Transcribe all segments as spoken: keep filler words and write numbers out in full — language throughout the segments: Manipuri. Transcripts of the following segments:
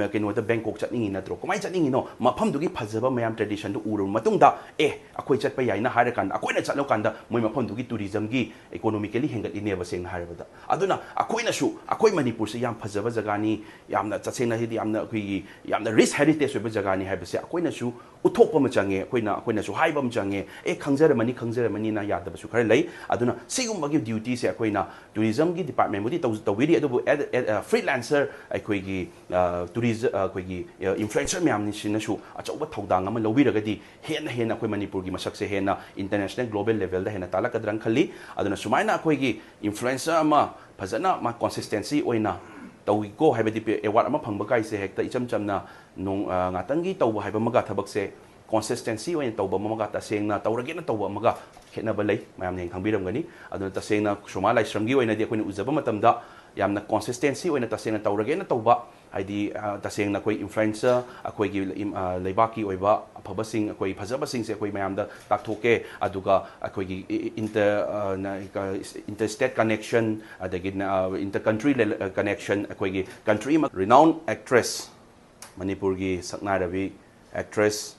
ꯀꯩꯅꯣꯗ ꯕꯦꯡꯀꯣꯛ ꯆꯠꯅꯤꯡꯉꯤ ꯅꯠꯇ꯭ꯔꯣ? ꯀꯃꯥꯏꯅ ꯆꯠꯅꯤꯡꯉꯤꯅꯣ? ꯃꯐꯝꯗꯨꯒꯤ ꯐꯖꯕ ꯃꯌꯥꯝ traditionꯗꯨ ꯎꯔꯕ ꯃꯇꯨꯡꯗ, "ꯑꯦ, ꯑꯩꯈꯣꯏ ꯆꯠꯄ ꯌꯥꯏꯅ" ꯍꯥꯏꯔꯀꯥꯟꯗ, ꯑꯩꯈꯣꯏꯅ ꯆꯠꯂꯀꯥꯟꯗ ꯃꯣꯏ ꯃꯐꯝꯗꯨꯒꯤ tourismꯒꯤ economically ꯍꯦꯟꯒꯠꯂꯤꯅꯦꯕ, ꯁꯦꯡꯅ ꯍꯥꯏꯔꯕꯗ꯫ ꯑꯗꯨꯅ ꯑꯩꯈꯣꯏꯅꯁꯨ ꯑꯩꯈꯣꯏ ꯃꯅꯤꯄꯨꯔꯁꯤ ꯌꯥꯝ ꯐꯖꯕ ꯖꯒꯥꯅꯤ, ꯌꯥꯝꯅ ꯇꯁꯦꯡꯅ ꯍꯥꯏꯗꯤ ꯌꯥꯝꯅ ꯑꯩꯈꯣꯏꯒꯤ ꯌꯥꯝꯅ rich heritage ꯑꯣꯏꯕ ꯖꯒꯥꯅꯤ ꯍꯥꯏꯕꯁꯦ ꯑꯩꯈꯣꯏꯅꯁꯨ ꯎꯠꯊꯣꯛꯄ ꯑꯃ ꯆꯪꯉꯦ, ꯑꯩꯈꯣꯏꯅ, ꯑꯩꯈꯣꯏꯅꯁꯨ ꯍꯥꯏꯕ ꯑꯃ ꯆꯪꯉꯦ꯫ "ꯑꯦ, ꯈꯪꯖꯔꯝꯃꯅꯤ, ꯈꯪꯖꯔꯝꯃꯅꯤꯅ" ꯌꯥꯗꯕꯁꯨ ꯈꯔ ꯂꯩ꯫ ꯑꯗꯨꯅ ꯁꯤꯒꯨꯝꯕꯒꯤ dutyꯁꯦ ꯑꯩꯈꯣꯏꯅ tourismꯒꯤ departmentꯕꯨꯗꯤ ꯇꯧ-, ꯇꯧꯕꯤꯔꯤ, ꯑꯗꯨꯕꯨ as, as a freelancer ꯑꯩꯈꯣꯏꯒꯤ, ꯑ, tourism, ꯑ, ꯑꯩꯈꯣꯏꯒꯤ, ꯑ, influencer ꯃꯌꯥꯝꯁꯤꯅꯁꯨ ꯑꯆꯧꯕ ꯊꯧꯗꯥꯡ ꯑꯃ ꯂꯧꯕꯤꯔꯒꯗꯤ ꯍꯦꯟꯅ ꯍꯦꯟꯅ ꯑꯩꯈꯣꯏ ꯃꯅꯤꯄꯨꯔꯒꯤ ꯃꯁꯛꯁꯦ ꯍꯦꯟꯅ international, global levelꯗ ꯍꯦꯟꯅ ꯇꯥꯛꯂꯛꯀꯗ꯭ꯔꯅ ꯈꯜꯂꯤ꯫ ꯑꯗꯨꯅ ꯁꯨꯃꯥꯏꯅ ꯑꯩꯈꯣꯏꯒꯤ influencer ꯑꯃ ꯐꯖꯅ ꯃꯥ consistency ꯑꯣꯏꯅ ꯇꯧꯏꯀꯣ, ꯍꯥꯏꯕꯗꯤ ꯄꯦ-, award ꯑꯃ ꯐꯪꯕ ꯀꯥꯏꯁꯦ ꯍꯦꯛꯇ ꯏꯆꯝ ꯆꯝꯅ ꯅꯣꯡ-, ꯑ, ꯉꯥꯛꯇꯪꯒꯤ ꯇꯧꯕ ꯍꯥꯏꯕ ꯑꯃꯒ ꯊꯕꯛꯁꯦ consistency ꯑꯣꯏꯅ ꯇꯧꯕ ꯑꯃꯒ ꯇꯁꯦꯡꯅ ꯇꯧꯔꯒꯦꯅ ꯇꯧꯕ ꯑꯃꯒ ꯈꯦꯠꯅꯕ ꯂꯩ, ꯃꯌꯥꯝꯅ ꯍꯦꯟꯅ ꯈꯪꯕꯤꯔꯝꯒꯅꯤ꯫ ꯑꯗꯨꯅ ꯇꯁꯦꯡꯅ ꯁꯣꯃꯥ ꯂꯥꯏꯁ꯭ꯔꯝꯒꯤ ꯑꯣꯏꯅꯗꯤ ꯑꯩꯈꯣꯏꯅ ꯎꯖꯕ ꯃꯇꯝꯗ ꯌꯥꯝꯅ consistency ꯑꯣꯏꯅ ꯇꯁꯦꯡꯅ ꯇꯧꯔꯒꯦꯅ ꯇꯧꯕ, ꯍꯥꯏꯗꯤ, ꯑ, ꯇꯁꯦꯡꯅ ꯑꯩꯈꯣꯏ influencer, ꯑꯩꯈꯣꯏꯒꯤ ꯏꯝ-, ꯑ, ꯂꯩꯕꯥꯛꯀꯤ ꯑꯣꯏꯕ ꯑꯐꯕꯁꯤꯡ, ꯑꯩꯈꯣꯏ ꯐꯖꯕꯁꯤꯡꯁꯦ ꯑꯩꯈꯣꯏ ꯃꯌꯥꯝꯗ ꯇꯥꯛꯊꯣꯛꯀꯦ, ꯑꯗꯨꯒ ꯑꯩꯈꯣꯏꯒꯤ ꯏ-, ꯏ-, inter-, ꯑ, ꯅ-, ꯀ-, interstate connection, ꯑꯗꯒꯤ ꯅ-, ꯑ, inter country ꯔꯤꯂꯦ-, ꯑ, connection, ꯑꯩꯈꯣꯏꯒꯤ country ꯑꯃ renowned actress, ꯃꯅꯤꯄꯨꯔꯒꯤ ꯁꯛꯅꯥꯏꯔꯕꯤ actress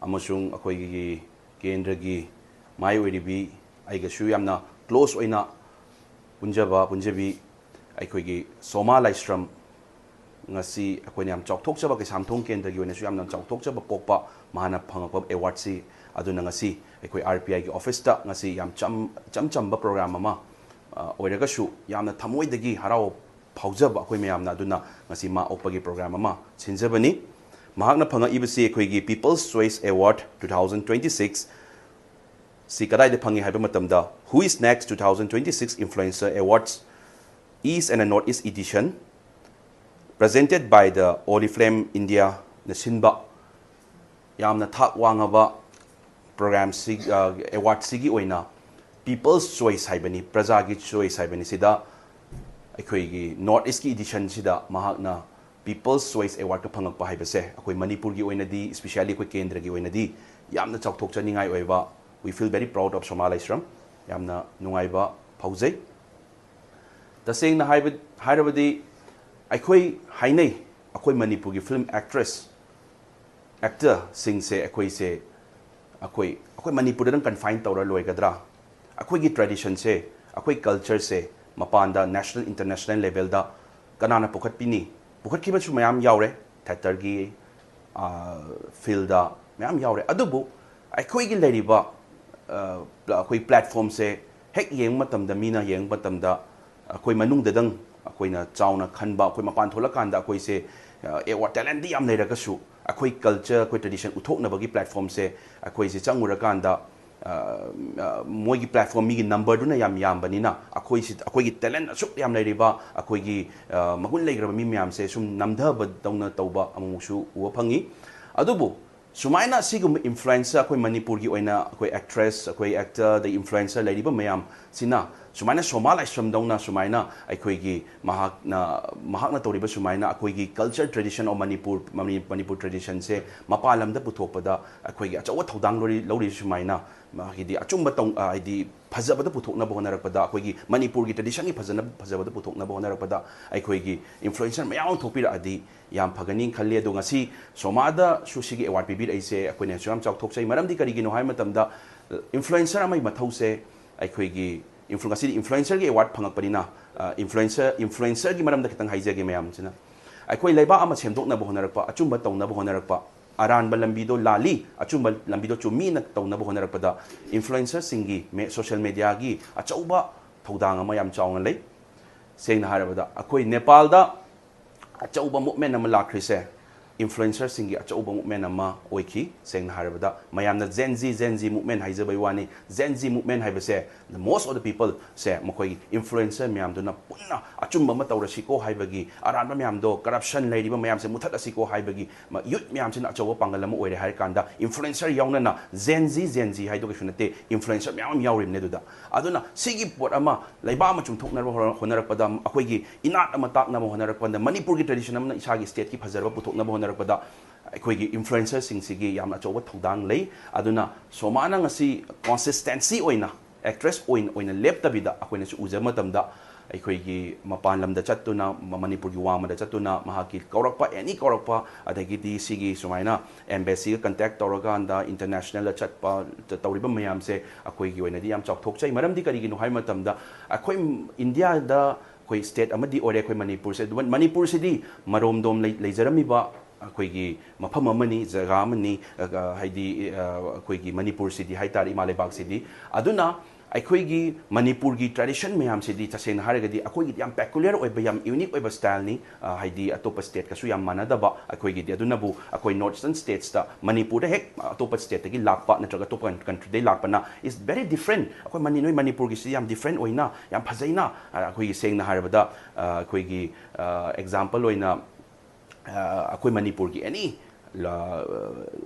ꯑꯃꯁꯨꯡ ꯑꯩꯈꯣꯏꯒꯤ ꯀꯦꯟꯗ꯭ꯔꯒꯤ ꯃꯥꯏ ꯑꯣꯏꯔꯤꯕꯤ, ꯑꯩꯒꯁꯨ ꯌꯥꯝꯅ close ꯑꯣꯏꯅ ꯄꯨꯟꯖꯕ, ꯄꯨꯟꯖꯕꯤ ꯑꯩꯈꯣꯏꯒꯤ ꯁꯣꯃꯥ ꯂꯥꯏꯁ꯭ꯔꯝ, ꯉꯁꯤ ꯑꯩꯈꯣꯏꯅ ꯌꯥꯝ ꯆꯥꯎꯊꯣꯛꯆꯕ, ꯀꯩꯁꯥꯝꯊꯣꯡ ꯀꯦꯟꯗ꯭ꯔꯒꯤ ꯑꯣꯏꯅꯁꯨ ꯌꯥꯝꯅ ꯆꯥꯎꯊꯣꯛꯆꯕ ꯄꯣꯛꯄ ꯃꯍꯥꯛꯅ ꯐꯪꯉꯛꯄ awardꯁꯤ꯫ ꯑꯗꯨꯅ ꯉꯁꯤ ꯑꯩꯈꯣꯏ RPIꯒꯤ officeꯇ ꯉꯁꯤ ꯌꯥꯝ ꯆꯝ-, ꯏꯆꯝ ꯆꯝꯕ program ꯑꯃ, ꯑ, ꯑꯣꯏꯔꯒꯁꯨ ꯌꯥꯝꯅ ꯊꯃꯣꯏꯗꯒꯤ ꯍꯔꯥꯎ ꯐꯥꯎꯖꯕ ꯑꯩꯈꯣꯏ ꯃꯌꯥꯝꯅ ꯑꯗꯨꯅ ꯉꯁꯤ ꯃꯥ ꯑꯣꯛꯄꯒꯤ program ꯑꯃ ꯁꯤꯟꯖꯕꯅꯤ꯫ ꯃꯍꯥꯛꯅ ꯐꯪꯉꯛꯏꯕꯁꯤ ꯑꯩꯈꯣꯏꯒꯤ People's Choice Award two thousand twenty-six ꯁꯤ ꯀꯗꯥꯏꯗ ꯐꯪꯉꯤ ꯍꯥꯏꯕ ꯃꯇꯝꯗ, Who is Next two thousand twenty-six Influencer Awards East and North East Edition, presented by the Oriflame Indiaꯅ ꯁꯤꯟꯕ ꯌꯥꯝꯅ ꯊꯥꯛ ꯋꯥꯡꯉꯕ programꯁꯤ, ꯑ, awardꯁꯤꯒꯤ ꯑꯣꯏꯅ People's Choice ꯍꯥꯏꯕꯅꯤ, ꯄ꯭ꯔꯖꯥꯒꯤ choice ꯍꯥꯏꯕꯅꯤ꯫ ꯁꯤꯗ ꯑꯩꯈꯣꯏꯒꯤ North Eastꯀꯤ editionꯁꯤꯗ ꯃꯍꯥꯛꯅ People's Choice Awardꯀ ꯐꯪꯉꯛꯄ ꯍꯥꯏꯕꯁꯦ ꯑꯩꯈꯣꯏ ꯃꯅꯤꯄꯨꯔꯒꯤ ꯑꯣꯏꯅꯗꯤ, especially ꯑꯩꯈꯣꯏ ꯀꯦꯟꯗ꯭ꯔꯒꯤ ꯑꯣꯏꯅꯗꯤ ꯌꯥꯝꯅ ꯆꯥꯎꯊꯣꯛꯆꯅꯤꯡꯉꯥꯏ ꯑꯣꯏꯕ, we feel very proud of ꯁꯣꯃꯥ ꯂꯥꯏꯁ꯭ꯔꯝ꯫ ꯌꯥꯝꯅ ꯅꯨꯡꯉꯥꯏꯕ ꯐꯥꯎꯖꯩ꯫ ꯇꯁꯦꯡꯅ ꯍꯥꯏꯕ-, ꯍꯥꯏꯔꯕꯗꯤ ꯑꯩꯈꯣꯏ ꯍꯥꯏꯅꯩ, ꯑꯩꯈꯣꯏ ꯃꯅꯤꯄꯨꯔꯒꯤ film actress, actorꯁꯤꯡꯁꯦ ꯑꯩꯈꯣꯏꯁꯦ, ꯑꯩꯈꯣꯏ ꯑꯩꯈꯣꯏ ꯃꯅꯤꯄꯨꯔꯗ ꯑꯗꯨꯝ confine ꯇꯧꯔ ꯂꯣꯏꯒꯗ꯭ꯔꯥ? ꯑꯩꯈꯣꯏꯒꯤ traditionꯁꯦ, ꯑꯩꯈꯣꯏ cultureꯁꯦ ꯃꯄꯥꯟꯗ national international levelꯗ ꯀꯅꯥꯅ ꯄꯨꯈꯠꯄꯤꯅꯤ? ꯄꯨꯈꯠꯈꯤꯕꯁꯨ ꯃꯌꯥꯝ ꯌꯥꯎꯔꯦ, theatreꯒꯤ fieldꯗ ꯃꯌꯥꯝ ꯌꯥꯎꯔꯦ꯫ ꯑꯗꯨꯕꯨ ꯑꯩꯈꯣꯏꯒꯤ ꯂꯩꯔꯤꯕ ꯑꯩꯈꯣꯏ platformꯁꯦ ꯍꯦꯛ ꯌꯦꯡꯕ ꯃꯇꯝꯗ, ꯃꯤꯅ ꯌꯦꯡꯕ ꯃꯇꯝꯗ, ꯑꯩꯈꯣꯏ ꯃꯅꯨꯡꯗꯗꯪ ꯑꯩꯈꯣꯏꯅ ꯆꯥꯎꯅ ꯈꯟꯕ, ꯑꯩꯈꯣꯏ ꯃꯄꯥꯟ ꯊꯣꯛꯂꯀꯥꯟꯗ ꯑꯩꯈꯣꯏꯁꯦ award, talentꯗꯤ ꯌꯥꯝ ꯂꯩꯔꯒꯁꯨ ꯑꯩꯈꯣꯏ culture, ꯑꯩꯈꯣꯏ tradition ꯎꯠꯊꯣꯛꯅꯕꯒꯤ platformꯁꯦ ꯑꯩꯈꯣꯏꯁꯦ ꯆꯪꯉꯨꯔꯀꯥꯟꯗ ꯃꯣꯏꯒꯤ platform, ꯃꯤꯒꯤ numberꯗꯨꯅ ꯌꯥꯝ ꯌꯥꯝꯕꯅꯤꯅ ꯑꯩꯈꯣꯏꯁꯤ, ꯑꯩꯈꯣꯏꯒꯤ talent ꯑꯁꯨꯛ ꯌꯥꯝ ꯂꯩꯔꯤꯕ, ꯑꯩꯈꯣꯏꯒꯤ ꯃꯒꯨꯟ ꯂꯩꯈ꯭ꯔꯕ ꯃꯤ ꯃꯌꯥꯝꯁꯦ ꯁꯨꯝ ꯅꯝꯊꯕꯗꯧꯅ ꯇꯧꯕ ꯑꯃꯨꯛꯁꯨ ꯎꯕ ꯐꯪꯉꯤ꯫ ꯑꯗꯨꯕꯨ ꯁꯨꯃꯥꯏꯅ ꯁꯤꯒꯨꯝꯕ influencer, ꯑꯩꯈꯣꯏ ꯃꯅꯤꯄꯨꯔꯒꯤ ꯑꯣꯏꯅ ꯑꯩꯈꯣꯏ actress, ꯑꯩꯈꯣꯏ actor, ꯑꯗꯩ influencer ꯂꯩꯔꯤꯕ ꯃꯌꯥꯝꯁꯤꯅ ꯁꯨꯃꯥꯏꯅ ꯁꯣꯃꯥ ꯂꯥꯏꯁ꯭ꯔꯝꯗꯧꯅ ꯁꯨꯃꯥꯏꯅ ꯑꯩꯈꯣꯏꯒꯤ ꯃꯍꯥꯛꯅ, ꯃꯍꯥꯛꯅ ꯇꯧꯔꯤꯕ ꯁꯨꯃꯥꯏꯅ ꯑꯩꯈꯣꯏꯒꯤ culture tradition of ꯃꯅꯤꯄꯨꯔ, ꯃꯅꯤ-, ꯃꯅꯤꯄꯨꯔ traditionꯁꯦ ꯃꯄꯥꯟ ꯂꯝꯗ ꯄꯨꯊꯣꯛꯄꯗ ꯑꯩꯈꯣꯏꯒꯤ ꯑꯆꯧꯕ ꯊꯧꯗꯥꯡ ꯂꯧꯔꯤ, ꯂꯧꯔꯤꯁꯤ ꯁꯨꯃꯥꯏꯅ, ꯍꯥꯏꯗꯤ ꯑꯆꯨꯝꯕ ꯇꯧ-, ꯍꯥꯏꯗꯤ ꯐꯖꯕꯗ ꯄꯨꯊꯣꯛꯅꯕ ꯍꯣꯠꯅꯔꯛꯄꯗ, ꯑꯩꯈꯣꯏꯒꯤ ꯃꯅꯤꯄꯨꯔꯒꯤ traditionꯒꯤ ꯐꯖꯅ, ꯐꯖꯕꯗ ꯄꯨꯊꯣꯛꯅꯕ ꯍꯣꯠꯅꯔꯛꯄꯗ ꯑꯩꯈꯣꯏꯒꯤ influencer ꯃꯌꯥꯝ ꯑꯃ ꯊꯣꯛꯄꯤꯔꯛꯑꯗꯤ ꯌꯥꯝ ꯐꯒꯅꯤ ꯈꯜꯂꯤ꯫ ꯑꯗꯣ ꯉꯁꯤ ꯁꯣꯃꯥꯗꯁꯨ ꯁꯤꯒꯤ award ꯄꯤꯕꯤꯔꯛꯏꯁꯦ ꯑꯩꯈꯣꯏꯅꯁꯨ ꯌꯥꯝ ꯆꯥꯎꯊꯣꯛꯆꯩ꯫ ꯃꯔꯝꯗꯤ ꯀꯔꯤꯒꯤꯅꯣ ꯍꯥꯏꯕ ꯃꯇꯝꯗ, influencer ꯑꯃꯒꯤ ꯃꯊꯧꯁꯦ ꯑꯩꯈꯣꯏꯒꯤ influ-, ꯉꯁꯤꯗꯤ influencerꯒꯤ award ꯐꯪꯉꯛꯄꯅꯤꯅ, ꯑ, influencer, influencerꯒꯤ ꯃꯔꯝꯗ ꯈꯤꯇꯪ ꯍꯥꯏꯖꯒꯦ ꯃꯌꯥꯝꯁꯤꯅ꯫ ꯑꯩꯈꯣꯏ ꯂꯩꯕꯥꯛ ꯑꯃ ꯁꯦꯝꯗꯣꯛꯅꯕ ꯍꯣꯠꯅꯔꯛꯄ, ꯑꯆꯨꯝꯕ ꯇꯧꯅꯕ ꯍꯣꯠꯅꯔꯛꯄ, ꯑꯔꯥꯟꯕ ꯂꯝꯕꯤꯗꯣ ꯂꯥꯜꯂꯤ, ꯑꯆꯨꯝꯕ ꯂꯝꯕꯤꯗꯣ ꯆꯨꯝꯃꯤꯅ ꯇꯧꯅꯕ ꯍꯣꯠꯅꯔꯛꯄꯗ influencerꯁꯤꯡꯒꯤ, ꯃꯦ-, social mediaꯒꯤ ꯑꯆꯧꯕ ꯊꯧꯗꯥꯡ ꯑꯃ ꯌꯥꯝ ꯆꯥꯎꯅ ꯂꯩ꯫ ꯁꯦꯡꯅ ꯍꯥꯏꯔꯕꯗ, ꯑꯩꯈꯣꯏ ꯅꯦꯄꯥꯜꯗ ꯑꯆꯧꯕ movement ꯑꯃ ꯂꯥꯛꯈ꯭ꯔꯤꯁꯦ influencerꯁꯤꯡꯒꯤ ꯑꯆꯧꯕ movement ꯑꯃ ꯑꯣꯏꯈꯤ꯫ ꯁꯦꯡꯅ ꯍꯥꯏꯔꯕꯗ, ꯃꯌꯥꯝꯅ Gen Z, Gen Z movement ꯍꯥꯏꯖꯕꯩ ꯋꯥꯅꯤ꯫ Gen Z movement ꯍꯥꯏꯕꯁꯦ, the most of the people ꯁꯦ ꯃꯈꯣꯏꯒꯤ influencer ꯃꯌꯥꯝꯗꯨꯅ ꯄꯨꯟꯅ ꯑꯆꯨꯝꯕ ꯑꯃ ꯇꯧꯔꯁꯤꯀꯣ ꯍꯥꯏꯕꯒꯤ, ꯑꯔꯥꯟꯕ ꯃꯌꯥꯝꯗꯣ, corruption ꯂꯩꯔꯤꯕ ꯃꯌꯥꯝꯁꯦ ꯃꯨꯊꯠꯂꯁꯤꯀꯣ ꯍꯥꯏꯕꯒꯤ, ꯃ-, youth ꯃꯌꯥꯝꯁꯤꯅ ꯑꯆꯧꯕ ꯄꯥꯡꯒꯜ ꯑꯃ ꯑꯣꯏꯔꯦ ꯍꯥꯏꯔ ꯀꯥꯟꯗ, influencer ꯌꯥꯎꯅꯅ Gen Z, Gen Z ꯍꯥꯏꯗꯣ ꯀꯩꯁꯨ ꯅꯠꯇꯦ, influencer ꯃꯌꯥꯝ ꯑꯃ ꯌꯥꯎꯔꯤꯕꯅꯦ ꯑꯗꯨꯗ꯫ ꯑꯗꯨꯅ ꯁꯤꯒꯤ ꯄꯣꯠ ꯑꯃ ꯂꯩꯕꯥꯛ ꯑꯃ ꯆꯨꯝꯊꯣꯛꯅꯕ ꯍꯣꯠꯅ-, ꯍꯣꯠꯅꯔꯛꯄꯗ, ꯑꯩꯈꯣꯏꯒꯤ ꯏꯅꯥꯠ ꯑꯃ ꯇꯥꯛꯅꯕ ꯍꯣꯠꯅꯔꯛꯄꯗ, ꯃꯅꯤꯄꯨꯔꯒꯤ tradition ꯑꯃꯅ ꯏꯁꯥꯒꯤ stateꯀꯤ ꯐꯖꯔꯕ ꯄꯨꯊꯣꯛꯅꯕ ꯍꯣꯠꯅꯔꯛꯄꯗ, ꯑꯩꯈꯣꯏꯒꯤ influencerꯁꯤꯡꯁꯤꯒꯤ ꯌꯥꯝꯅ ꯑꯆꯧꯕ ꯊꯧꯗꯥꯡ ꯂꯩ꯫ ꯑꯗꯨꯅ ꯁꯣꯃꯥꯅ ꯉꯁꯤ consistency ꯑꯣꯏꯅ, actress ꯑꯣꯏꯅ, ꯑꯣꯏꯅ ꯂꯦꯞꯇꯕꯤꯗ ꯑꯩꯈꯣꯏꯅꯁꯨ ꯎꯖꯕ ꯃꯇꯝꯗ, ꯑꯩꯈꯣꯏꯒꯤ ꯃꯄꯥꯟ ꯂꯝꯗ ꯆꯠꯇꯨꯅ, ꯃ-, ꯃꯅꯤꯄꯨꯔꯒꯤ ꯋꯥꯡꯃꯗ ꯆꯠꯇꯨꯅ ꯃꯍꯥꯛꯀꯤ ꯀꯧꯔꯛꯄ, ꯑꯦꯅꯤ ꯀꯧꯔꯛꯄ, ꯑꯗꯒꯤꯗꯤ ꯁꯤꯒꯤ ꯁꯨꯃꯥꯏꯅ ꯑꯦꯝꯕꯦꯁꯤꯒ ꯀꯟꯇꯦꯛ ꯇꯧꯔꯀꯥꯟꯗ ꯏꯟꯇꯔꯅꯦꯁꯅꯦꯜꯗ ꯆꯠꯄ, ꯇ-, ꯇꯧꯔꯤꯕ ꯃꯌꯥꯝꯁꯦ ꯑꯩꯈꯣꯏꯒꯤ ꯑꯣꯏꯅꯗꯤ ꯌꯥꯝ ꯆꯥꯎꯊꯣꯛꯆꯩ꯫ ꯃꯔꯝꯗꯤ ꯀꯔꯤꯒꯤꯅꯣ ꯍꯥꯏꯕ ꯃꯇꯝꯗ, ꯑꯩꯈꯣꯏ ꯏꯟꯗꯤꯌꯥꯗ ꯑꯩꯈꯣꯏ ꯁ꯭ꯇꯦꯠ ꯑꯃꯗꯤ ꯑꯣꯏꯔꯦ ꯑꯩꯈꯣꯏ ꯃꯅꯤꯄꯨꯔꯁꯦ꯫ ꯑꯗꯨ ꯃꯅꯤꯄꯨꯔꯁꯤꯗꯤ ꯃꯔꯣꯝꯗꯣꯝ ꯂꯩ-, ꯂꯩꯖꯔꯝꯃꯤꯕ ꯑꯩꯈꯣꯏꯒꯤ ꯃꯐꯝ ꯑꯃꯅꯤ, ꯖꯒꯥ ꯑꯃꯅꯤ, ꯑ, ꯍꯥꯏꯗꯤ, ꯑ, ꯑꯩꯈꯣꯏꯒꯤ ꯃꯅꯤꯄꯨꯔꯁꯤꯗꯤ ꯍꯥꯏ ꯇꯥꯔꯦ, ꯏꯃꯥ ꯂꯩꯕꯥꯛꯁꯤꯗꯤ꯫ ꯑꯗꯨꯅ ꯑꯩꯈꯣꯏꯒꯤ ꯃꯅꯤꯄꯨꯔꯒꯤ ꯇ꯭ꯔꯦꯗꯤꯁꯟ ꯃꯌꯥꯝꯁꯤꯗꯤ, ꯇꯁꯦꯡꯅ ꯍꯥꯏꯔꯒꯗꯤ, ꯑꯩꯈꯣꯏꯒꯤꯗꯤ ꯌꯥꯝ ꯄꯦꯀꯨꯂꯤꯌꯔ ꯑꯣꯏꯕ, ꯌꯥꯝ ꯌꯨꯅꯤꯛ ꯑꯣꯏꯕ ꯁ꯭ꯇꯥꯏꯜꯅꯤ꯫ ꯑ, ꯍꯥꯏꯗꯤ, ꯑꯇꯣꯞꯄ ꯁ꯭ꯇꯦꯠꯀꯁꯨ ꯌꯥꯝ ꯃꯥꯟꯅꯗꯕ ꯑꯩꯈꯣꯏꯒꯤꯗꯤ꯫ ꯑꯗꯨꯅꯕꯨ ꯑꯩꯈꯣꯏ ꯅꯣꯔꯠ ꯏꯁꯇꯔꯟ ꯁ꯭ꯇꯦꯠꯁꯇ, ꯃꯅꯤꯄꯨꯔꯗ ꯍꯦꯛ ꯑꯇꯣꯞꯄ ꯁ꯭ꯇꯦꯠꯇꯒꯤ ꯂꯥꯛꯄ ꯅꯠꯇ꯭ꯔꯒ ꯑꯇꯣꯞꯄ ꯀꯟ-, ꯀꯟꯇ꯭ꯔꯤꯗꯒꯤ ꯂꯥꯛꯄꯅ is very different꯫ ꯑꯩꯈꯣꯏ ꯃꯅꯤ-, ꯅꯣꯏ ꯃꯅꯤꯄꯨꯔꯒꯤꯁꯤ ꯌꯥꯝ ꯗꯤꯐ꯭ꯔꯦꯟ ꯑꯣꯏꯅ, ꯌꯥꯝ ꯐꯖꯩꯅ, ꯑ, ꯑꯩꯈꯣꯏꯒꯤ, ꯁꯦꯡꯅ ꯍꯥꯏꯔꯕꯗ, ꯑ, ꯑꯩꯈꯣꯏꯒꯤ, ꯑ, ꯑꯦꯛꯖꯥꯝꯄꯜ ꯑꯣꯏꯅ, ꯑ, ꯑꯩꯈꯣꯏ ꯃꯅꯤꯄꯨꯔꯒꯤ ꯑꯦꯅꯤ ꯂ-,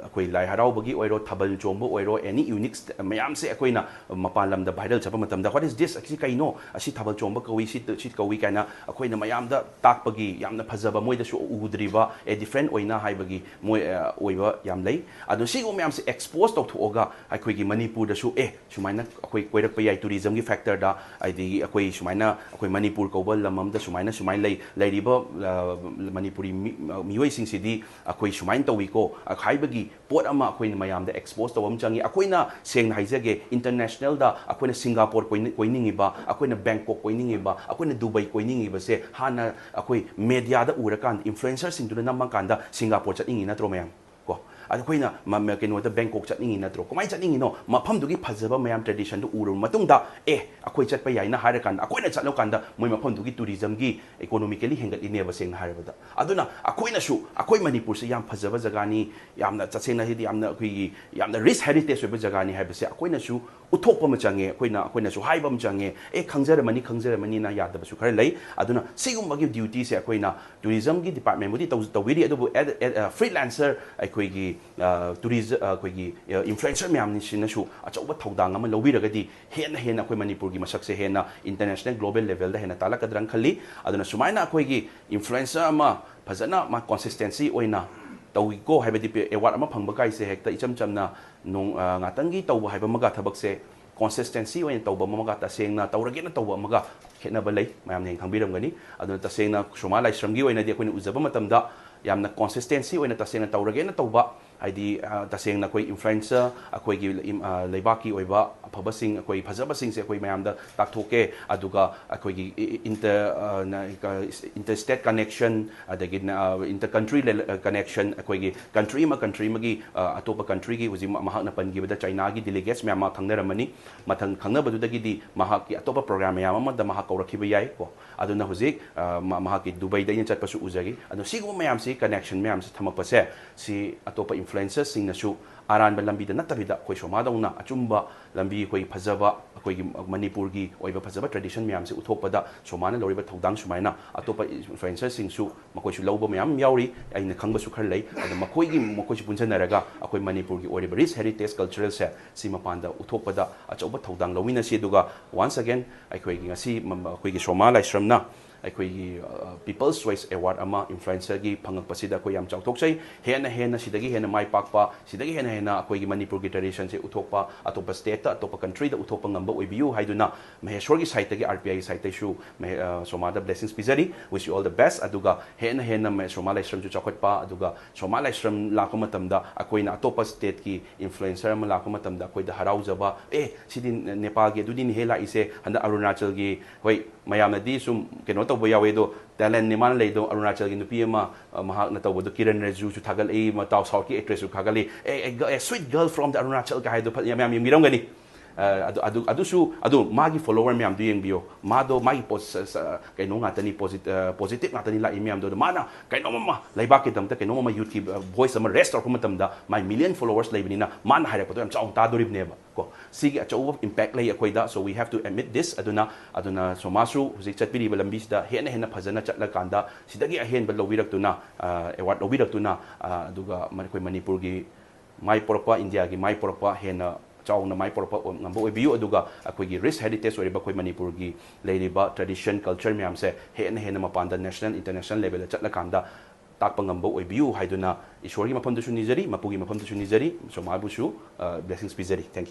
ꯑꯩꯈꯣꯏ ꯂꯥꯏ ꯍꯔꯥꯎꯕꯒꯤ ꯑꯣꯏꯔꯣ, ꯊꯥꯕꯜ ꯆꯣꯡꯕ ꯑꯣꯏꯔꯣ, ꯑꯦꯅꯤ ꯌꯨꯅꯤꯛ ꯁ꯭ꯇ-, ꯃꯌꯥꯝꯁꯦ ꯑꯩꯈꯣꯏꯅ ꯃꯄꯥꯟ ꯂꯝꯗ ꯚꯥꯏꯔꯦꯜ ꯆꯠꯄ ꯃꯇꯝꯗ, "What is this? ꯑꯁꯤ ꯀꯩꯅꯣ? ꯑꯁꯤ ꯊꯥꯕꯜ ꯆꯣꯡꯕ ꯀꯧꯏ, ꯁꯤ, ꯁꯤ ꯀꯧꯏ" ꯀꯥꯏꯅ ꯑꯩꯈꯣꯏꯅ ꯃꯌꯥꯝꯗ ꯇꯥꯛꯄꯒꯤ, ꯌꯥꯝꯅ ꯐꯖꯕ, ꯃꯣꯏꯗꯁꯨ ꯎꯗ꯭ꯔꯤꯕ, ꯑꯦ, ꯗꯤꯐ꯭ꯔꯦꯟ ꯑꯣꯏꯅ ꯍꯥꯏꯕꯒꯤ ꯃꯣꯏ, ꯑ, ꯑꯣꯏꯕ ꯌꯥꯝ ꯂꯩ꯫ ꯑꯗꯣ ꯁꯤꯒꯨꯝꯕ ꯃꯌꯥꯝꯁꯦ ꯑꯦꯛꯁꯄꯣꯖ ꯇꯧꯊꯣꯛꯑꯒ ꯑꯩꯈꯣꯏꯒꯤ ꯃꯅꯤꯄꯨꯔꯗꯁꯨ, ꯑꯦ, ꯁꯨꯃꯥꯏꯅ ꯑꯩꯈꯣꯏ ꯀꯣꯏꯔꯛꯄ ꯌꯥꯏ ꯇꯨꯔꯤꯖꯝꯒꯤ ꯐꯦꯛꯇꯔꯗ, ꯑꯗꯒꯤ ꯑꯩꯈꯣꯏ ꯁꯨꯃꯥꯏꯅ ꯑꯩꯈꯣꯏ ꯃꯅꯤꯄꯨꯔ ꯀꯧꯕ ꯂꯝ ꯑꯃꯗ ꯁꯨꯃꯥꯏꯅ, ꯁꯨꯃꯥꯏꯅ ꯂꯩ, ꯂꯩꯔꯤꯕ, ꯑ, ꯃꯅꯤꯄꯨꯔꯤ ꯃꯤ-, ꯃꯤꯑꯣꯏꯁꯤꯡꯁꯤꯗꯤ ꯑꯩꯈꯣꯏ ꯁꯨꯃꯥꯏꯅ ꯇꯧꯏꯀꯣ ꯍꯥꯏꯕꯒꯤ ꯄꯣꯠ ꯑꯃ ꯑꯩꯈꯣꯏꯅ ꯃꯌꯥꯝꯗ ꯑꯦꯛꯁꯄꯣꯖ ꯇꯧꯕ ꯑꯃ ꯆꯪꯉꯤ꯫ ꯑꯩꯈꯣꯏꯅ ꯁꯦꯡꯅ ꯍꯥꯏꯖꯒꯦ, ꯏꯟꯇꯔꯅꯦꯁꯅꯦꯜꯗ ꯑꯩꯈꯣꯏꯅ ꯁꯤꯡꯒꯥꯄꯣꯔ ꯀꯣꯏꯅ-, ꯀꯣꯏꯅꯤꯡꯉꯤꯕ, ꯑꯩꯈꯣꯏꯅ ꯕꯦꯡꯀꯣꯛ ꯀꯣꯏꯅꯤꯡꯉꯤꯕ, ꯑꯩꯈꯣꯏꯅ ꯗꯨꯕꯩ ꯀꯣꯏꯅꯤꯡꯉꯤꯕꯁꯦ ꯍꯥꯟꯅ ꯑꯩꯈꯣꯏ ꯃꯦꯗꯤꯌꯥꯗ ꯎꯔꯀꯥꯟꯗ, ꯏꯟꯐ꯭ꯂꯨꯑꯦꯟꯁꯔꯁꯤꯡꯗꯨꯅ ꯅꯝꯃꯀꯥꯟꯗ ꯁꯤꯡꯒꯥꯄꯣꯔ ꯆꯠꯅꯤꯡꯉꯤ ꯅꯠꯇ꯭ꯔꯣ ꯃꯌꯥꯝ? ꯀꯣ, ꯑꯗꯣ ꯑꯩꯈꯣꯏꯅ ꯃ-, ꯃ-, ꯀꯩꯅꯣꯗ ꯕꯦꯡꯀꯣꯛ ꯆꯠꯅꯤꯡꯉꯤ ꯅꯠꯇ꯭ꯔꯣ? ꯀꯃꯥꯏꯅ ꯆꯠꯅꯤꯡꯉꯤꯅꯣ? ꯃꯐꯝꯗꯨꯒꯤ ꯐꯖꯕ ꯃꯌꯥꯝ ꯇ꯭ꯔꯦꯗꯤꯁꯟꯗꯨ ꯎꯔꯕ ꯃꯇꯨꯡꯗ, "ꯑꯦ, ꯑꯩꯈꯣꯏ ꯆꯠꯄ ꯌꯥꯏꯅ" ꯍꯥꯏꯔꯀꯥꯟꯗ, ꯑꯩꯈꯣꯏꯅ ꯆꯠꯂꯀꯥꯟꯗ ꯃꯣꯏ ꯃꯐꯝꯗꯨꯒꯤ ꯇꯨꯔꯤꯖꯝꯒꯤ ꯏꯀꯣꯅꯣꯃꯤꯀꯦꯂꯤ ꯍꯦꯟꯒꯠꯂꯤꯅꯦꯕ, ꯁꯦꯡꯅ ꯍꯥꯏꯔꯕꯗ꯫ ꯑꯗꯨꯅ ꯑꯩꯈꯣꯏꯅꯁꯨ ꯑꯩꯈꯣꯏ ꯃꯅꯤꯄꯨꯔꯁꯤ ꯌꯥꯝ ꯐꯖꯕ ꯖꯒꯥꯅꯤ, ꯌꯥꯝꯅ ꯇꯁꯦꯡꯅ ꯍꯥꯏꯗꯤ ꯌꯥꯝꯅ ꯑꯩꯈꯣꯏꯒꯤ ꯌꯥꯝꯅ ꯔꯤꯆ ꯍꯦꯔꯤꯇꯦꯖ ꯑꯣꯏꯕ ꯖꯒꯥꯅꯤ ꯍꯥꯏꯕꯁꯦ ꯑꯩꯈꯣꯏꯅꯁꯨ ꯎꯠꯊꯣꯛꯄ ꯑꯃ ꯆꯪꯉꯦ꯫ ꯑꯩꯈꯣꯏꯅ, ꯑꯩꯈꯣꯏꯅꯁꯨ ꯍꯥꯏꯕ ꯑꯃ ꯆꯪꯉꯦ, "ꯑꯦ, ꯈꯪꯖꯔꯝꯃꯅꯤ, ꯈꯪꯖꯔꯝꯃꯅꯤꯅ" ꯌꯥꯗꯕꯁꯨ ꯈꯔ ꯂꯩ꯫ ꯑꯗꯨꯅ ꯁꯤꯒꯨꯝꯕꯒꯤ ꯗ꯭ꯌꯨꯇꯤꯁꯦ ꯑꯩꯈꯣꯏꯅ ꯇꯨꯔꯤꯖꯝꯒꯤ ꯗꯤꯄꯥꯔꯠꯃꯦꯟꯕꯨꯗꯤ ꯇꯧ-, ꯇꯧꯕꯤꯔꯤ, ꯑꯗꯨꯕꯨ ꯑꯦ-, ꯑꯦ-, ꯑ, ꯐ꯭ꯔꯤꯂꯥꯟꯁꯔ ꯑꯩꯈꯣꯏꯒꯤ, ꯑ, ꯇꯨꯔꯤꯖ-, ꯑ, ꯑꯩꯈꯣꯏꯒꯤ, ꯑ, ꯏꯟꯐ꯭ꯂꯨꯑꯦꯟꯁꯔ ꯃꯌꯥꯝꯁꯤꯅꯁꯨ ꯑꯆꯧꯕ ꯊꯧꯗꯥꯡ ꯑꯃ ꯂꯧꯕꯤꯔꯒꯗꯤ ꯍꯦꯟꯅ ꯍꯦꯟꯅ ꯑꯩꯈꯣꯏ ꯃꯅꯤꯄꯨꯔꯒꯤ ꯃꯁꯛꯁꯦ ꯍꯦꯟꯅ ꯏꯟꯇꯔꯅꯦꯁꯅꯦꯜ ꯒ꯭ꯂꯣꯕꯦꯜ ꯂꯦꯚꯦꯜꯗ ꯍꯦꯟꯅ ꯇꯥꯜꯂꯛꯀꯗ꯭ꯔꯅ ꯈꯜꯂꯤ꯫ ꯑꯗꯨꯅ ꯁꯨꯃꯥꯏꯅ ꯑꯩꯈꯣꯏꯒꯤ ꯏꯟꯐ꯭ꯂꯨꯑꯦꯟꯁꯔ ꯑꯃ ꯐꯖꯅ ꯃꯥ ꯀꯣꯟꯁꯤꯁꯇꯦꯟꯁꯤ ꯑꯣꯏꯅ ꯇꯧꯏꯀꯣ, ꯍꯥꯏꯕꯗꯤ ꯄꯦ-, ꯑꯦꯋꯥꯔꯗ ꯑꯃ ꯐꯪꯕ ꯀꯥꯏꯁꯦ ꯍꯦꯛꯇ ꯏꯆꯝ ꯆꯝꯅ ꯅꯣꯡ-, ꯑ, ꯉꯥꯛꯇꯪꯒꯤ ꯇꯧꯕ ꯍꯥꯏꯕ ꯑꯃꯒ ꯊꯕꯛꯁꯦ ꯀꯣꯟꯁꯤꯁꯇꯦꯟꯁꯤ ꯑꯣꯏꯅ ꯇꯧꯕ ꯑꯃꯒ ꯇꯁꯦꯡꯅ ꯇꯧꯔꯒꯦꯅ ꯇꯧꯕ ꯑꯃꯒ ꯈꯦꯠꯅꯕ ꯂꯩ, ꯃꯌꯥꯝꯅ ꯍꯦꯟꯅ ꯈꯪꯕꯤꯔꯝꯒꯅꯤ꯫ ꯑꯗꯨꯅ ꯇꯁꯦꯡꯅ ꯁꯣꯃꯥ ꯂꯥꯏꯁ꯭ꯔꯝꯒꯤ ꯑꯣꯏꯅꯗꯤ ꯑꯩꯈꯣꯏꯅ ꯎꯖꯕ ꯃꯇꯝꯗ ꯌꯥꯝꯅ ꯀꯣꯟꯁꯤꯁꯇꯦꯟꯁꯤ ꯑꯣꯏꯅ ꯇꯁꯦꯡꯅ ꯇꯧꯔꯒꯦꯅ ꯇꯧꯕ, ꯍꯥꯏꯗꯤ, ꯑ, ꯇꯁꯦꯡꯅ ꯑꯩꯈꯣꯏ ꯏꯟꯐ꯭ꯂꯨꯌꯦꯟꯁꯔ, ꯑꯩꯈꯣꯏꯒꯤ ꯏꯝ-, ꯑ, ꯂꯩꯕꯥꯛꯀꯤ ꯑꯣꯏꯕ ꯑꯐꯕꯁꯤꯡ, ꯑꯩꯈꯣꯏ ꯐꯖꯕꯁꯤꯡꯁꯦ ꯑꯩꯈꯣꯏ ꯃꯌꯥꯝꯗ ꯇꯥꯛꯊꯣꯛꯀꯦ, ꯑꯗꯨꯒ ꯑꯩꯈꯣꯏꯒꯤ ꯏ-, ꯏ-, ꯏꯟꯇꯔ-, ꯑ, ꯅ-, ꯀ-, ꯏꯟꯇꯔ ꯁ꯭ꯇꯦꯠ ꯀꯅꯦꯛꯁꯟ, ꯑꯗꯒꯤ ꯅ-, ꯑ, ꯏꯟꯇꯔ ꯀꯟꯇ꯭ꯔꯤ ꯂꯦ-, ꯑ, ꯀꯅꯦꯛꯁꯟ, ꯑꯩꯈꯣꯏꯒꯤ ꯀꯟꯇ꯭ꯔꯤ ꯑꯃ ꯀꯟꯇ꯭ꯔꯤ ꯑꯃꯒꯤ, ꯑ, ꯑꯇꯣꯞꯄ ꯀꯟꯇ꯭ꯔꯤꯒꯤ ꯍꯧꯖꯤꯛ ꯃ-, ꯃꯍꯥꯛꯅ ꯄꯟꯈꯤꯕꯗ ꯆꯥꯏꯅꯥꯒꯤ ꯗꯤꯂꯤꯒꯦꯠꯁ ꯃꯌꯥꯝ ꯑꯃ ꯈꯪꯅꯔꯝꯃꯅꯤ꯫ ꯃꯊꯪ ꯈꯪꯅꯕꯗꯨꯗꯒꯤꯗꯤ ꯃꯍꯥꯛꯀꯤ ꯑꯇꯣꯞꯄ ꯄ꯭ꯔꯣꯒ꯭ꯔꯥꯝ ꯃꯌꯥꯝ ꯑꯃꯗ ꯃꯍꯥꯛ ꯀꯧꯔꯛꯈꯤꯕ ꯌꯥꯏ ꯀꯣ꯫ ꯑꯗꯨꯅ ꯍꯧꯖꯤꯛ, ꯑ, ꯃ-, ꯃꯍꯥꯛꯀꯤ ꯗꯨꯕꯩꯗ ꯑꯩꯅ ꯆꯠꯄꯁꯨ ꯎꯖꯈꯤ꯫ ꯑꯗꯣ ꯁꯤꯒꯨꯝꯕ ꯃꯌꯥꯝꯁꯤ, ꯀꯅꯦꯛꯁꯟ ꯃꯌꯥꯝꯁꯤ ꯊꯝꯃꯛꯄꯁꯦ, ꯁꯤ ꯑꯇꯣꯞꯄ ꯏꯟꯐ꯭ꯂꯨꯌꯦꯟꯁꯔꯁꯤꯡꯅꯁꯨ ꯑꯔꯥꯟꯕ ꯂꯝꯕꯤꯗ ꯅꯠꯇꯕꯤꯗ ꯑꯩꯈꯣꯏ ꯁꯣꯃꯥꯗꯧꯅ ꯑꯆꯨꯝꯕ ꯂꯝꯕꯤ, ꯑꯩꯈꯣꯏ ꯐꯖꯕ, ꯑꯩꯈꯣꯏꯒꯤ ꯃꯅꯤꯄꯨꯔꯒꯤ ꯑꯣꯏꯕ ꯐꯖꯕ ꯇ꯭ꯔꯦꯗꯤꯁꯟ ꯃꯌꯥꯝꯁꯦ ꯎꯠꯊꯣꯛꯄꯗ ꯁꯣꯃꯥꯅ ꯂꯧꯔꯤꯕ ꯊꯧꯗꯥꯡ ꯁꯨꯃꯥꯏꯅ ꯑꯇꯣꯞꯄ ꯏꯟꯐ꯭ꯂꯨꯌꯦꯟꯁꯔꯁꯤꯡꯁꯨ ꯃꯈꯣꯏꯁꯨ ꯂꯧꯕ ꯃꯌꯥꯝ ꯌꯥꯎꯔꯤ꯫ ꯑꯩꯅ ꯈꯪꯕꯁꯨ ꯈꯔ ꯂꯩ꯫ ꯑꯗꯣ ꯃꯈꯣꯏꯒꯤ, ꯃꯈꯣꯏꯁꯨ ꯄꯨꯟꯁꯤꯟꯅꯔꯒ ꯑꯩꯈꯣꯏ ꯃꯅꯤꯄꯨꯔꯒꯤ ꯑꯣꯏꯔꯤꯕ ꯔꯤꯆ ꯍꯦꯔꯤꯇꯦꯖ ꯀꯜꯆꯔꯦꯜꯁꯦ ꯁꯤ ꯃꯄꯥꯟꯗ ꯎꯠꯊꯣꯛꯄꯗ ꯑꯆꯧꯕ ꯊꯧꯗꯥꯡ ꯂꯧꯃꯤꯟꯅꯁꯤ꯫ ꯑꯗꯨꯒ once again, ꯑꯩꯈꯣꯏꯒꯤ ꯉꯁꯤ ꯃ-, ꯃ-, ꯑꯩꯈꯣꯏꯒꯤ ꯁꯣꯃꯥ ꯂꯥꯏꯁ꯭ꯔꯝꯅ ꯑꯩꯈꯣꯏꯒꯤ, ꯑ, People's Choice Award ꯑꯃ ꯏꯟꯐ꯭ꯂꯨꯌꯦꯟꯁꯔꯒꯤ ꯐꯪꯉꯛꯄꯁꯤꯗ ꯑꯩꯈꯣꯏ ꯌꯥꯝ ꯆꯥꯎꯊꯣꯛꯆꯩ꯫ ꯍꯦꯟꯅ ꯍꯦꯟꯅ ꯁꯤꯗꯒꯤ ꯍꯦꯟꯅ ꯃꯥꯏ ꯄꯥꯛꯄ, ꯁꯤꯗꯒꯤ ꯍꯦꯟꯅ ꯍꯦꯟꯅ ꯑꯩꯈꯣꯏꯒꯤ ꯃꯅꯤꯄꯨꯔꯒꯤ ꯇ꯭ꯔꯦꯗꯤꯁꯟꯁꯦ ꯎꯠꯊꯣꯛꯄ, ꯑꯇꯣꯞꯄ ꯁ꯭ꯇꯦꯠꯇ, ꯑꯇꯣꯞꯄ ꯀꯟꯇ꯭ꯔꯤꯗ ꯎꯠꯊꯣꯛꯄ ꯉꯝꯕ ꯑꯣꯏꯕꯤꯌꯨ ꯍꯥꯏꯗꯨꯅ ꯃꯍꯦꯁꯣꯔꯒꯤ ꯁꯥꯏꯠꯇꯒꯤ, ꯑꯥꯔ ꯄꯤ ꯑꯥꯏꯒꯤ ꯁꯥꯏꯠꯇꯩꯁꯨ ꯃꯍꯦ-, ꯑ, ꯁꯣꯃꯥꯗ ꯕ꯭ꯂꯦꯁꯤꯡꯁ ꯄꯤꯖꯔꯤ꯫ Wish you all the best꯫ ꯑꯗꯨꯒ ꯍꯦꯟꯅ ꯍꯦꯟꯅ ꯃ-, ꯁꯣꯃꯥ ꯂꯥꯏꯁ꯭ꯔꯝꯁꯨ ꯆꯥꯎꯈꯠꯄ, ꯑꯗꯨꯒ ꯁꯣꯃꯥ ꯂꯥꯏꯁ꯭ꯔꯝ ꯂꯥꯛꯄ ꯃꯇꯝꯗ ꯑꯩꯈꯣꯏꯅ ꯑꯇꯣꯞꯄ ꯁ꯭ꯇꯦꯠꯀꯤ ꯏꯟꯐ꯭ꯂꯨꯌꯦꯟꯁꯔ ꯑꯃ ꯂꯥꯛꯄ ꯃꯇꯝꯗ ꯑꯩꯈꯣꯏꯗ ꯍꯔꯥꯎꯖꯕ, "ꯑꯦ, ꯁꯤꯗꯤ ꯅꯦꯄꯥꯜꯒꯤ ꯑꯗꯨꯗꯤꯅꯦꯍꯦ ꯂꯥꯛꯏꯁꯦ, ꯍꯟꯗꯛ ꯑꯔꯨꯅꯥꯆꯜꯒꯤ", ꯍꯣꯏ, ꯃꯌꯥꯝꯅꯗꯤ ꯁꯨꯝ ꯀꯩꯅꯣ ꯇꯧꯕ ꯌꯥꯎꯋꯦ, ꯑꯗꯣ ꯇꯦꯂꯦꯟꯅꯦ ꯃꯥꯅ ꯂꯩꯗꯣ꯫ ꯑꯔꯨꯅꯥꯆꯜꯒꯤ ꯅꯨꯄꯤ ꯑꯃ, ꯑ, ꯃꯍꯥꯛꯅ ꯇꯧꯕꯗꯣ, ꯀꯤꯔꯟ ꯔꯤꯖꯤꯖꯨꯁꯨ ꯊꯥꯒꯠꯂꯛꯏ, ꯃꯇꯥꯎ ꯁꯥꯎꯠꯀꯤ ꯑꯦꯛꯇ꯭ꯔꯦꯁꯁꯨ ꯊꯥꯒꯠꯂꯤ, "ꯑꯦ, ꯑꯦ, ꯒ-, ꯑꯦ, sweet girl from the Arunachal" ꯀ ꯍꯥꯏꯗꯣ ꯐ-, ꯌꯥꯝ, ꯌꯥꯝ ꯌꯦꯡꯕꯤꯔꯝꯒꯅꯤ꯫ ꯑ, ꯑꯗꯨ, ꯑꯗꯨ, ꯑꯗꯨꯁꯨ, ꯑꯗꯨ ꯃꯥꯒꯤ ꯐꯣꯂꯣꯋꯔ ꯃꯌꯥꯝꯗꯨ ꯌꯦꯡꯕꯤꯌꯣ꯫ ꯃꯥꯗꯣ ꯃꯥꯒꯤ ꯄꯣꯁ-, ꯁ-, ꯁ-, ꯀꯩꯅꯣ ꯉꯥꯛꯇꯅꯤ, ꯄꯣꯖꯤꯠ-, ꯑ, ꯄꯣꯖꯤꯇꯤꯚ ꯉꯥꯛꯇꯅꯤ ꯂꯥꯛꯏ ꯃꯌꯥꯝꯗꯣ꯫ ꯑꯗꯣ ꯃꯥꯅ ꯀꯩꯅꯣꯝ ꯑꯃ ꯂꯩꯕꯥꯛꯀꯤꯗꯃꯛꯇ ꯀꯩꯅꯣꯝ ꯑꯃ ꯌꯨꯠꯀꯤ, ꯑ, ꯚꯣꯏꯁ ꯑꯃ ꯔꯦꯁ ꯇꯧꯔꯛꯄ ꯃꯇꯝꯗ ꯃꯥꯏ ꯃꯤꯂꯤꯌꯟ ꯐꯣꯂꯣꯋꯔꯁ ꯂꯩꯕꯅꯤꯅ ꯃꯥꯅ ꯍꯥꯏꯔꯛꯄꯗꯣ ꯌꯥꯝ ꯆꯥꯎꯅ ꯇꯥꯗꯣꯔꯤꯕꯅꯦꯕ꯫ ꯀꯣ, ꯁꯤꯒꯤ ꯑꯆꯧꯕ ꯏꯝꯄꯦꯛ ꯂꯩ ꯑꯩꯈꯣꯏꯗ꯫ So we have to admit this꯫ ꯑꯗꯨꯅ, ꯑꯗꯨꯅ ꯁꯣꯃꯥꯁꯨ ꯍꯧꯖꯤꯛ ꯆꯠꯄꯤꯔꯤꯕ ꯂꯝꯕꯤꯁꯤꯗ ꯍꯦꯟꯅ ꯍꯦꯟꯅ ꯐꯖꯅ ꯆꯠꯂꯀꯥꯟꯗ ꯁꯤꯗꯒꯤ ꯑꯍꯦꯟꯕ ꯂꯧꯕꯤꯔꯛꯇꯨꯅ, ꯑ, ꯑꯦꯋꯥꯔꯗ ꯂꯧꯕꯤꯔꯛꯇꯨꯅ, ꯑ, ꯑꯗꯨꯒ ꯃ-, ꯑꯩꯈꯣꯏ ꯃꯅꯤꯄꯨꯔꯒꯤ ꯃꯥꯏ ꯄꯣꯔꯛꯄ, ꯏꯟꯗꯤꯌꯥꯒꯤ ꯃꯥꯏ ꯄꯣꯔꯛꯄ ꯍꯦꯟꯅ ꯆꯥꯎꯅ ꯃꯥꯏ ꯄꯣꯔꯛꯄ ꯑꯣꯏ-, ꯉꯝꯕ ꯑꯣꯏꯕꯤꯌꯨ꯫ ꯑꯗꯨꯒ ꯑꯩꯈꯣꯏꯒꯤ ꯔꯤꯆ ꯍꯦꯔꯤꯇꯦꯖ ꯑꯣꯏꯔꯤꯕ ꯑꯩꯈꯣꯏ ꯃꯅꯤꯄꯨꯔꯒꯤ ꯂꯩꯔꯤꯕ ꯇ꯭ꯔꯦꯗꯤꯁꯟ, ꯀꯜꯆꯔ ꯃꯌꯥꯝꯁꯦ ꯍꯦꯟꯅ ꯍꯦꯟꯅ ꯃꯄꯥꯟꯗ, ꯅꯦꯁꯅꯦꯜ, ꯏꯟꯇꯔꯅꯦꯁꯅꯦꯜ ꯂꯦꯚꯦꯜꯗ ꯆꯠꯂꯀꯥꯟꯗ ꯇꯥꯛꯄ ꯉꯝꯕ ꯑꯣꯏꯕꯤꯌꯨ ꯍꯥꯏꯗꯨꯅ ꯏꯁꯣꯔꯒꯤ ꯃꯐꯝꯗꯁꯨ ꯅꯤꯖꯔꯤ, ꯃꯄꯨꯒꯤ ꯃꯐꯝꯗꯁꯨ ꯅꯤꯖꯔꯤ, ꯁꯣꯃꯥꯕꯨꯁꯨ, ꯑ, ꯕ꯭ꯂꯦꯁꯤꯡꯁ ꯄꯤꯖꯔꯤ꯫ Thank you꯫